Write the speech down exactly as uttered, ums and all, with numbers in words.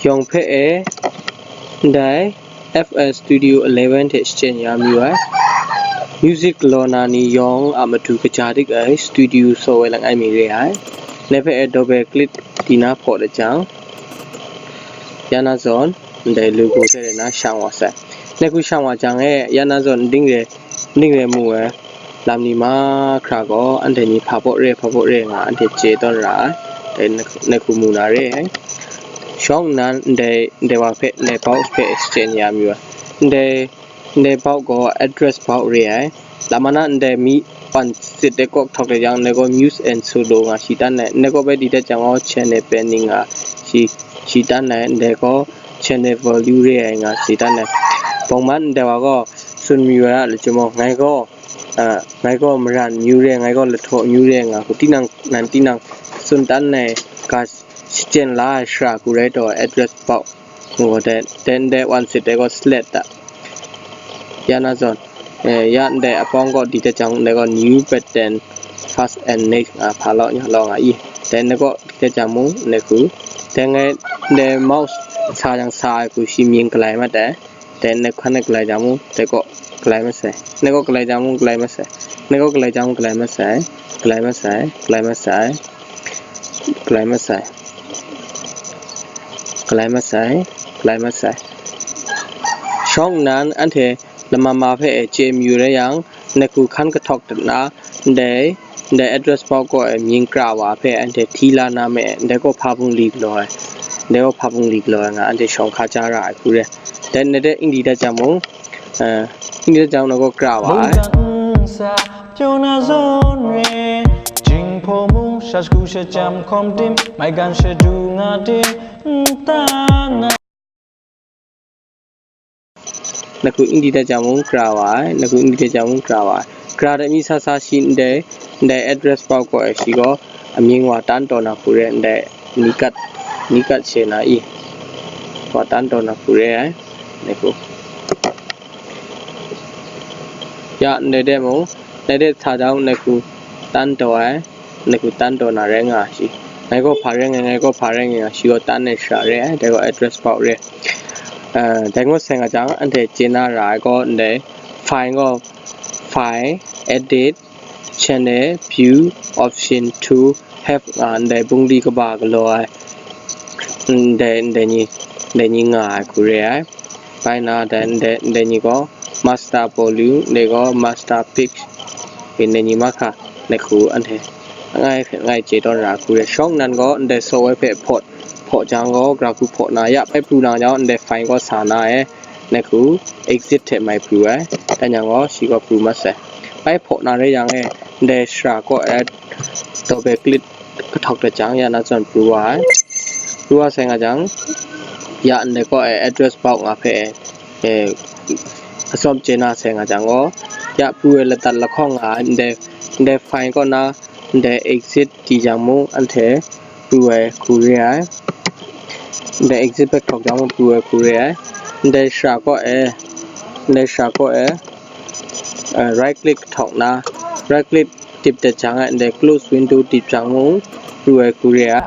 Yawng hpe e, ndai F L Studio eleven hte shachyen ya mayu ai. Music galaw na ni yawng a matu kaja dik ai studio software langai mi re ai. Ngai hpe e double click di na hpaw dat jang, ya na zawn, ndai logo hte re na shang wa sai. Ngai hku shang wa jang e, ya na zawn nding re, nding re mu ai lam ni mahkra gaw, anhte ni hpa baw re, hpa baw re nga, anhte chye tawn ra ai. Dai ngai hku mu na re ai. Shawng nnan ndai, ndai wa hpe, ndai bauh hpe shachyen ya mayu ai. Ndai, ndai bauh gaw address bauh re ai. Lama na ndai mi wan sit de kawk htawk de jang, ndai gaw muse and solo nga shi tan ai. Ndai gaw bai di dat jang gaw channel pending nga shi, shi tan ai. Ndai gaw channel value re ai nga shi tan ai. Bawng man ndai wa gaw tsun mayu ai a lachyum gaw, ngai gaw, a, ngai gaw maran myu re, ngai gaw lahtaw myu re nga hku tinang, nan tinang tsun tan ai ga shachyen la ai shara hku rai taw address bauh. Ngu dai, dai ndai wan sit dai gaw select da. Ya na zawn, eh, ya ndai apawng gaw di dat jang, ndai gaw new pattern first and next nga hpa law nya law nga i. Dai ndai gaw di dat jang mung, ndai hku. Dai ngai, ndai mouse sa jang sa ai hku shi mying galai mat ai. Dai ndai hkan e galai jang mung, dai gaw galai mat sai. Ndai gaw galai jang mung, galai mat sai. Ndai gaw galai jang mung, galai mat sai. Galai mat sai, galai mat sai. Galai mat sai. Galai mat sai, galai mat sai. Shawng nnan anhte lama ma hpe e chye mayu rai yang, ngai hku hkan kahtawk dat na, ndai, ndai address bauh gaw e mying kra wa hpe anhte hti la na me, ndai gaw hpa bungli galaw ai, ndai gaw hpa bungli galaw ai nga anhte shawng hka ja ra ai hku re. Dai ndai de ing di dat jang mung, eh, ing di dat jang mung ngai gaw kra wa ai. Mungdan nsa, pyaw na zawn re, jingpawng mung, sha shagu shajam hkawm tim, maigan shadu nga tim, nta na. Ngai hku ing di dat jang mung kra wa ai, ngai hku ing di dat jang mung kra wa ai. Kra dat mi sa sa shi ndai, ndai address bauh gaw e shi gaw amying wa tan taw na hku re, ndai ni kat, ni kat she na i, wa tan taw na hku re ai, ngai hku. Ya, ndai de mung, ndai de sa jang ngai hku tan taw ai, ngai hku tan taw na rai nga shi. Ngai gaw hpa rai ngai, ngai gaw hpa rai ngai nga, shi gaw tan ai shara re ai, dai gaw address bauh re. Eh, dai ngut sai nga jang, anhte chye na ra ai gaw, ndai file gaw, file, edit, channel, view, option two, have nga, ndai bungli kaba galaw ai, ndai, ndai ni, ndai ni nga ai hku re ai. Bai na, dai, ndai, ndai ni gaw, master volume, ndai gaw, master pitch, ndai ni mahkra, ngai hku anhte ngai hpe ngai chye tawn ra hku re. Shawng nnan gaw, ndai software hpe hpaw, hpaw jang gaw, gra hku hpaw na, ya bai pru na jang, ndai file gaw sa na e, ngai hku exit hte mai pru ai, dan yang gaw, shi gaw pru mat sai. Bai hpaw na rai yang e, ndai shara kaw e, double click kahtawk dat jang, ya na zawn pru wa ai. Pru wa sai nga jang, ya ndai kaw e address bauh nga hpe e, e, atsawm chye na sai nga jang gaw, ya pru ai ladat lahkawng nga ai, ndai, ndai file kaw na, ndai exit di jang mung, anhte pru ai hku re ai. Ndai exit bai hkawk jang mung pru ai hku re ai. Ndai shara kaw e, ndai shara kaw e, eh, right click kahtawk na, right click dip dat jang e, ndai close window dip jang mung, pru ai hku re ai.